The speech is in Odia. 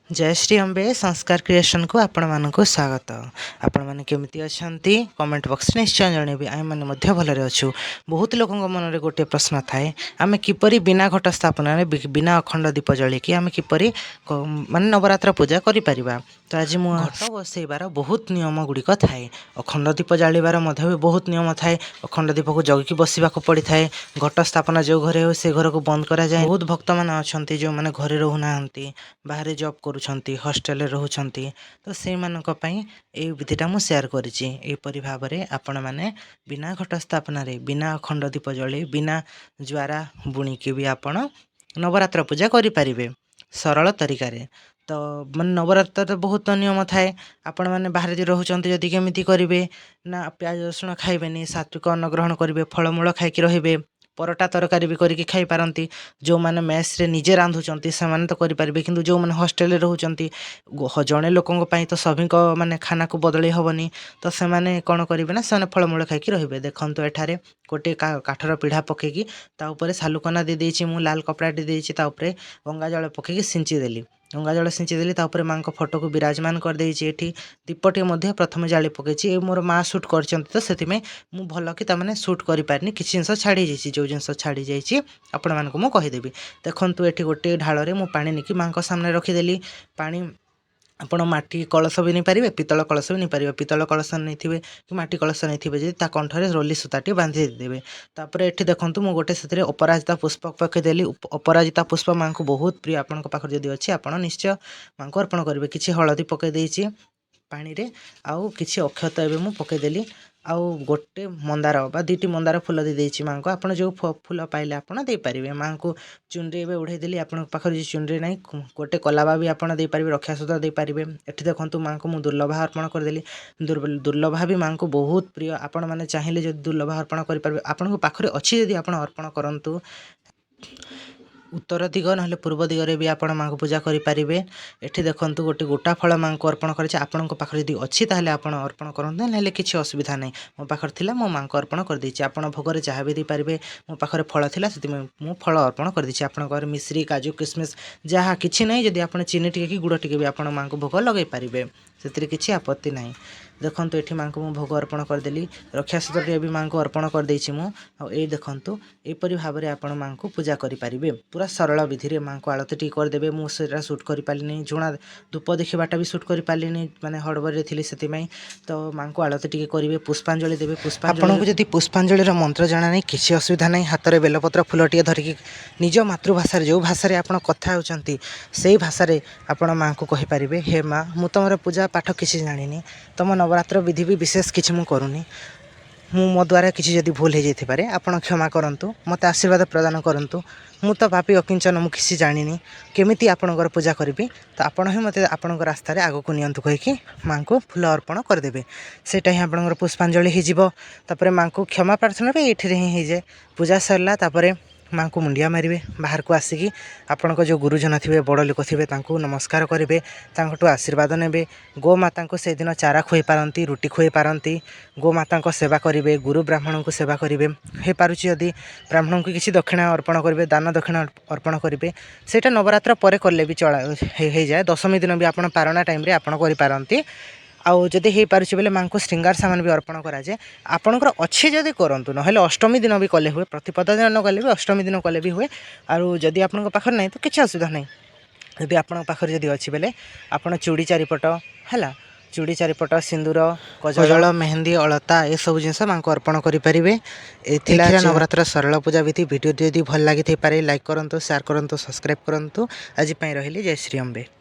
ଜୟ ଶ୍ରୀ ଅମ୍ବେ। ସଂସ୍କାର କ୍ରିଏସନ୍କୁ ଆପଣମାନଙ୍କୁ ସ୍ୱାଗତ। ଆପଣମାନେ କେମିତି ଅଛନ୍ତି, କମେଣ୍ଟ ବକ୍ସରେ ନିଶ୍ଚୟ ଜଣାଇବେ। ଆମେମାନେ ମଧ୍ୟ ଭଲରେ ଅଛୁ। ବହୁତ ଲୋକଙ୍କ ମନରେ ଗୋଟିଏ ପ୍ରଶ୍ନ ଥାଏ, ଆମେ କିପରି ବିନା ଘଟ ସ୍ଥାପନାରେ, ବିନା ଅଖଣ୍ଡ ଦୀପ ଜଳିକି ଆମେ କିପରି ମାନେ ନବରାତ୍ର ପୂଜା କରିପାରିବା? ତ ଆଜି ମୁଁ ଘଟ ବସେଇବାର ବହୁତ ନିୟମ ଗୁଡ଼ିକ ଥାଏ। ଅଖଣ୍ଡ ଦୀପ ଜାଳିବାର ମଧ୍ୟ ବି ବହୁତ ନିୟମ ଥାଏ। ଅଖଣ୍ଡ ଦୀପକୁ ଜଗିକି ବସିବାକୁ ପଡ଼ିଥାଏ। ଘଟ ସ୍ଥାପନା ଯେଉଁ ଘରେ ହେଉ, ସେ ଘରକୁ ବନ୍ଦ କରାଯାଏ। ବହୁତ ଭକ୍ତମାନେ ଅଛନ୍ତି, ଯେଉଁମାନେ ଘରେ ରହୁନାହାନ୍ତି, ବାହାରେ ଜବ୍ କରୁଛନ୍ତି, ହଷ୍ଟେଲରେ ରହୁଛନ୍ତି। ତ ସେଇମାନଙ୍କ ପାଇଁ ଏଇ ବିଧିଟା ମୁଁ ସେୟାର କରିଛି। ଏହିପରି ଭାବରେ ଆପଣମାନେ ବିନା ଘଟ ସ୍ଥାପନାରେ, ବିନା ଅଖଣ୍ଡ ଦୀପ ଜଳେଇ, ବିନା ଜ୍ୱାରା ବୁଣିକି ବି ଆପଣ ନବରାତ୍ର ପୂଜା କରିପାରିବେ ସରଳ ତରିକାରେ। ତ ମାନେ ନବରାତ୍ରରେ ବହୁତ ନିୟମ ଥାଏ। ଆପଣମାନେ ବାହାରେ ଯଦି ରହୁଛନ୍ତି ଯଦି, କେମିତି କରିବେ ନା ପିଆଜ ରସୁଣ ଖାଇବେନି, ସାତ୍ଵିକ ଅନ୍ନ ଗ୍ରହଣ କରିବେ, ଫଳମୂଳ ଖାଇକି ରହିବେ, ପରଟା ତରକାରୀ ବି କରିକି ଖାଇପାରନ୍ତି। ଯେଉଁମାନେ ମେସ୍ରେ ନିଜେ ରାନ୍ଧୁଛନ୍ତି, ସେମାନେ ତ କରିପାରିବେ, କିନ୍ତୁ ଯେଉଁମାନେ ହଷ୍ଟେଲରେ ରହୁଛନ୍ତି, ଜଣେ ଲୋକଙ୍କ ପାଇଁ ତ ସଭିଙ୍କ ମାନେ ଖାନାକୁ ବଦଳେଇ ହେବନି। ତ ସେମାନେ କ'ଣ କରିବେ ନା ସେମାନେ ଫଳମୂଳ ଖାଇକି ରହିବେ। ଦେଖନ୍ତୁ, ଏଠାରେ ଗୋଟିଏ କାଠର ପିଢ଼ା ପକାଇକି ତା ଉପରେ ସାଲୁକନା ଦେଇଦେଇଛି ମୁଁ, ଲାଲ କପଡ଼ାଟି ଦେଇଛି। ତା ଉପରେ ଗଙ୍ଗା ଜଳ ପକାଇକି ସିଞ୍ଚି ଦେଲି। ଗଙ୍ଗା ଜଳ ସିଞ୍ଚି ଦେଲି, ତା ଉପରେ ମାଆଙ୍କ ଫଟୋକୁ ବିରାଜମାନ କରିଦେଇଛି। ଏଠି ଦୀପଟି ମଧ୍ୟ ପ୍ରଥମେ ଜାଳି ପକାଇଛି। ଏ ମୋର ମା ସୁଟ୍ କରିଛନ୍ତି, ତ ସେଥିପାଇଁ ମୁଁ ଭଲ କି ତାମାନେ ସୁଟ୍ କରିପାରିନି। କିଛି ଜିନିଷ ଛାଡ଼ି ଯାଇଛି। ଯେଉଁ ଜିନିଷ ଛାଡ଼ି ଯାଇଛି, ଆପଣମାନଙ୍କୁ ମୁଁ କହିଦେବି। ଦେଖନ୍ତୁ, ଏଠି ଗୋଟିଏ ଢାଳରେ ମୁଁ ପାଣି ନେଇକି ମାଆଙ୍କ ସାମ୍ନାରେ ରଖିଦେଲି। ପାଣି ଆପଣ ମାଟି କଳସ ବି ନେଇପାରିବେ, ପିତ୍ତଳ କଳସ ବି ନେଇପାରିବେ। ପିତ୍ତଳ କଳସ ନେଇଥିବେ କି ମାଟି କଳସ ନେଇଥିବେ ଯଦି, ତା କଣ୍ଠରେ ରୋଲି ସୂତାଟି ବାନ୍ଧି ଦେଇଦେବେ। ତାପରେ ଏଠି ଦେଖନ୍ତୁ, ମୁଁ ଗୋଟେ ସେଥିରେ ଅପରାଜିତା ପୁଷ୍ପ ପକାଇଦେଲି। ଅପରାଜିତା ପୁଷ୍ପ ମାଆଙ୍କୁ ବହୁତ ପ୍ରିୟ। ଆପଣଙ୍କ ପାଖରେ ଯଦି ଅଛି, ଆପଣ ନିଶ୍ଚୟ ମାଆଙ୍କୁ ଅର୍ପଣ କରିବେ। କିଛି ହଳଦୀ ପକାଇ ଦେଇଛି ପାଣିରେ, ଆଉ କିଛି ଅକ୍ଷତ ଏବେ ମୁଁ ପକାଇଦେଲି, ଆଉ ଗୋଟେ ମନ୍ଦାର ବା ଦୁଇଟି ମନ୍ଦାର ଫୁଲ ଦେଇଦେଇଛି ମାଆଙ୍କୁ। ଆପଣ ଯେଉଁ ଫୁଲ ପାଇଲେ ଆପଣ ଦେଇପାରିବେ। ମାଆଙ୍କୁ ଚୁନରି ଏବେ ଉଢ଼େଇଦେଲି। ଆପଣଙ୍କ ପାଖରେ ଯଦି ଚୁନରି ନାହିଁ, ଗୋଟେ କଲାବା ବି ଆପଣ ଦେଇପାରିବେ, ରକ୍ଷା ସୂତ୍ର ଦେଇପାରିବେ। ଏଠି ଦେଖନ୍ତୁ, ମାଆଙ୍କୁ ମୁଁ ଦୁର୍ଲଭା ଅର୍ପଣ କରିଦେଲି। ଦୁର୍ଲଭା ବି ମାଆଙ୍କୁ ବହୁତ ପ୍ରିୟ। ଆପଣମାନେ ଚାହିଁଲେ ଯଦି ଦୁର୍ଲଭା ଅର୍ପଣ କରିପାରିବେ। ଆପଣଙ୍କ ପାଖରେ ଅଛି ଯଦି, ଆପଣ ଅର୍ପଣ କରନ୍ତୁ। ଉତ୍ତର ଦିଗ ନହେଲେ ପୂର୍ବ ଦିଗରେ ବି ଆପଣ ମାଆଙ୍କୁ ପୂଜା କରିପାରିବେ। ଏଠି ଦେଖନ୍ତୁ, ଗୋଟେ ଗୋଟା ଫଳ ମାଆଙ୍କୁ ଅର୍ପଣ କରିଛି। ଆପଣଙ୍କ ପାଖରେ ଯଦି ଅଛି, ତାହେଲେ ଆପଣ ଅର୍ପଣ କରନ୍ତୁ, ନହେଲେ କିଛି ଅସୁବିଧା ନାହିଁ। ମୋ ପାଖରେ ଥିଲା, ମୋ ମାଆଙ୍କୁ ଅର୍ପଣ କରିଦେଇଛି। ଆପଣ ଭୋଗରେ ଯାହା ବି ଦେଇପାରିବେ। ମୋ ପାଖରେ ଫଳ ଥିଲା, ସେଥିପାଇଁ ମୁଁ ଫଳ ଅର୍ପଣ କରିଦେଇଛି। ଆପଣଙ୍କ ଘରେ ମିଶ୍ରି, କାଜୁ, କିସମିସ୍ ଯାହା କିଛି ନାହିଁ ଯଦି, ଆପଣ ଚିନି ଟିକେ କି ଗୁଡ଼ ଟିକେ ବି ଆପଣ ମାଆଙ୍କୁ ଭୋଗ ଲଗାଇ ପାରିବେ। ସେଥିରେ କିଛି ଆପତ୍ତି ନାହିଁ। ଦେଖନ୍ତୁ, ଏଠି ମାଆଙ୍କୁ ମୁଁ ଭୋଗ ଅର୍ପଣ କରିଦେଲି। ରକ୍ଷା ସୂତ୍ରଟିଏ ବି ମାଆଙ୍କୁ ଅର୍ପଣ କରିଦେଇଛି ମୁଁ। ଆଉ ଏଇ ଦେଖନ୍ତୁ, ଏହିପରି ଭାବରେ ଆପଣ ମାଆଙ୍କୁ ପୂଜା କରିପାରିବେ ପୁରା ସରଳ ବିଧିରେ। ମାଆଙ୍କୁ ଆଳତି ଟିକେ କରିଦେବେ। ମୁଁ ସେଇଟା ସୁଟ୍ କରିପାରିଲିନି, ଝୁଣା ଧୂପ ଦେଖିବାଟା ବି ସୁଟ୍ କରିପାରିଲିନି, ମାନେ ହଡ଼ବଡ଼ିରେ ଥିଲି ସେଥିପାଇଁ। ତ ମାଆଙ୍କୁ ଆଳତି ଟିକେ କରିବେ, ପୁଷ୍ପାଞ୍ଜଳି ଦେବେ। ପୁଷ୍ପାଞ୍ଜଳି, ଆପଣଙ୍କୁ ଯଦି ପୁଷ୍ପାଞ୍ଜଳିର ମନ୍ତ୍ର ଜଣା ନାହିଁ, କିଛି ଅସୁବିଧା ନାହିଁ। ହାତରେ ବେଲପତ୍ର ଫୁଲଟିଏ ଧରିକି ନିଜ ମାତୃଭାଷାରେ, ଯେଉଁ ଭାଷାରେ ଆପଣ କଥା ହେଉଛନ୍ତି, ସେଇ ଭାଷାରେ ଆପଣ ମାଆଙ୍କୁ କହିପାରିବେ, "ହେ ମା, ମୁଁ ତୁମର ପୂଜା ପାଠ କିଛି ଜାଣିନି, ତୁମ ନବରାତ୍ର ବିଧି ବି ବିଶେଷ କିଛି ମୁଁ କରୁନି। ମୁଁ ମୋ ଦ୍ୱାରା କିଛି ଯଦି ଭୁଲ ହେଇଯାଇଥିପାରେ, ଆପଣ କ୍ଷମା କରନ୍ତୁ, ମୋତେ ଆଶୀର୍ବାଦ ପ୍ରଦାନ କରନ୍ତୁ। ମୁଁ ତ ପାପୀ, ଅକିଞ୍ଚନ, ମୁଁ କିଛି ଜାଣିନି, କେମିତି ଆପଣଙ୍କର ପୂଜା କରିବି। ତ ଆପଣ ହିଁ ମୋତେ ଆପଣଙ୍କ ରାସ୍ତାରେ ଆଗକୁ ନିଅନ୍ତୁ" କହିକି ମାଆଙ୍କୁ ଫୁଲ ଅର୍ପଣ କରିଦେବେ। ସେଇଟା ହିଁ ଆପଣଙ୍କର ପୁଷ୍ପାଞ୍ଜଳି ହେଇଯିବ। ତାପରେ ମାଆଙ୍କୁ କ୍ଷମା ପ୍ରାର୍ଥନା ବି ଏଇଥିରେ ହିଁ ହେଇଯାଏ। ପୂଜା ସରିଲା, ତାପରେ ମାଆଙ୍କୁ ମୁଣ୍ଡିଆ ମାରିବେ। ବାହାରକୁ ଆସିକି ଆପଣଙ୍କ ଯେଉଁ ଗୁରୁଜନ ଥିବେ, ବଡ଼ ଲୋକ ଥିବେ, ତାଙ୍କୁ ନମସ୍କାର କରିବେ, ତାଙ୍କଠୁ ଆଶୀର୍ବାଦ ନେବେ। ଗୋମାତାଙ୍କୁ ସେଇଦିନ ଚାରା ଖୁଆଇ ପାରନ୍ତି, ରୁଟି ଖୁଆଇ ପାରନ୍ତି। ଗୋମାତାଙ୍କ ସେବା କରିବେ, ଗୁରୁ ବ୍ରାହ୍ମଣଙ୍କୁ ସେବା କରିବେ। ହେଇପାରୁଛି ଯଦି, ବ୍ରାହ୍ମଣଙ୍କୁ କିଛି ଦକ୍ଷିଣା ଅର୍ପଣ କରିବେ, ଦାନ ଦକ୍ଷିଣା ଅର୍ପଣ କରିବେ। ସେଇଟା ନବରାତ୍ର ପରେ କଲେ ବି ଚଳା ହେଇଯାଏ। ଦଶମୀ ଦିନ ବି ଆପଣ ପାରଣା ଟାଇମ୍ରେ ଆପଣ କରିପାରନ୍ତି। ଆଉ ଯଦି ହେଇପାରୁଛି ବୋଲେ, ମାଆଙ୍କୁ ଶୃଙ୍ଗାର ସାମାନ ବି ଅର୍ପଣ କରାଯାଏ। ଆପଣଙ୍କର ଅଛି ଯଦି କରନ୍ତୁ, ନହେଲେ ଅଷ୍ଟମୀ ଦିନ ବି କଲେ ହୁଏ। ପ୍ରତିପଦ ଦିନ ନ କଲେ ବି ଅଷ୍ଟମୀ ଦିନ କଲେ ବି ହୁଏ। ଆଉ ଯଦି ଆପଣଙ୍କ ପାଖରେ ନାହିଁ, ତ କିଛି ଅସୁବିଧା ନାହିଁ। ଯଦି ଆପଣଙ୍କ ପାଖରେ ଯଦି ଅଛି ବେଲେ, ଆପଣ ଚୁଡ଼ି ଚାରିପଟ ହେଲା, ଚୁଡ଼ି ଚାରିପଟ, ସିନ୍ଦୁର, କଜଳ, ମେହେନ୍ଦି, ଅଳତା, ଏସବୁ ଜିନିଷ ମାଆଙ୍କୁ ଅର୍ପଣ କରିପାରିବେ। ଏ ଥିଲା ନବରାତ୍ର ସରଳ ପୂଜା ବିଧି। ଭିଡ଼ିଓଟି ଯଦି ଭଲ ଲାଗିଥାଇପାରେ, ଲାଇକ୍ କରନ୍ତୁ, ସେୟାର କରନ୍ତୁ, ସବସ୍କ୍ରାଇବ୍ କରନ୍ତୁ। ଆଜି ପାଇଁ ରହିଲି। ଜୟ ଶ୍ରୀ ଅମ୍ବେ।